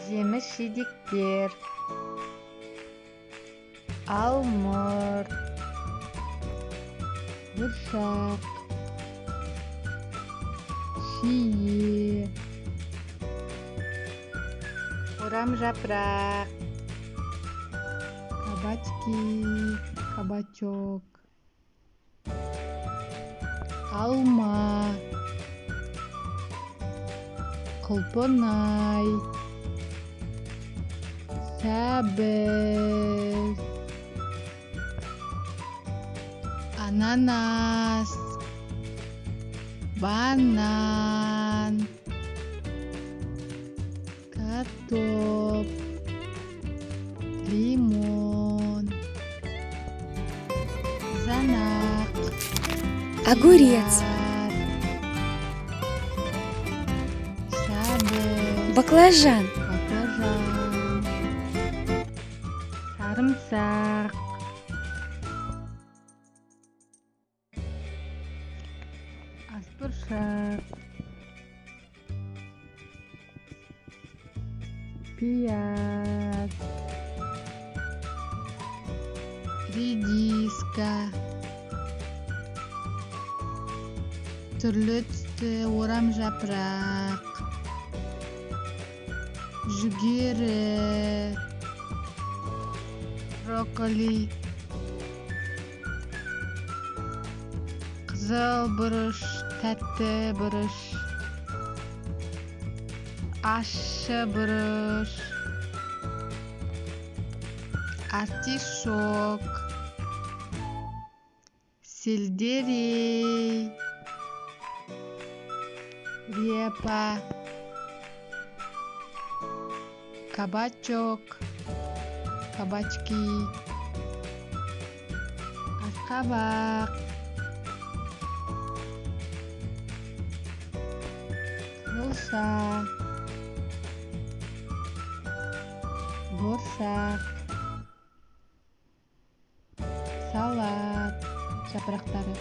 Жеміс-жидектер. Алмұрт, бұршақ, шие, орамжапырақ, кабачки, кабачок, алма, құлпынай, сәбіз, ананас, банан, картоп, лимон, қызанақ, Огурец. Қияр, сәбіз, Баклажан. Баклажан, сарымсақ, асбұршақ, пияз, редиска, түрлі түсті орамжапырақ, жүгері, брокколи, қызыл бұрыш, тәтті бұрыш, ащы бұрыш, артишок, сельдерей, репа, кабачок, кабачки, асқабақ, қызылша, бұршақ, салат жапырақтары.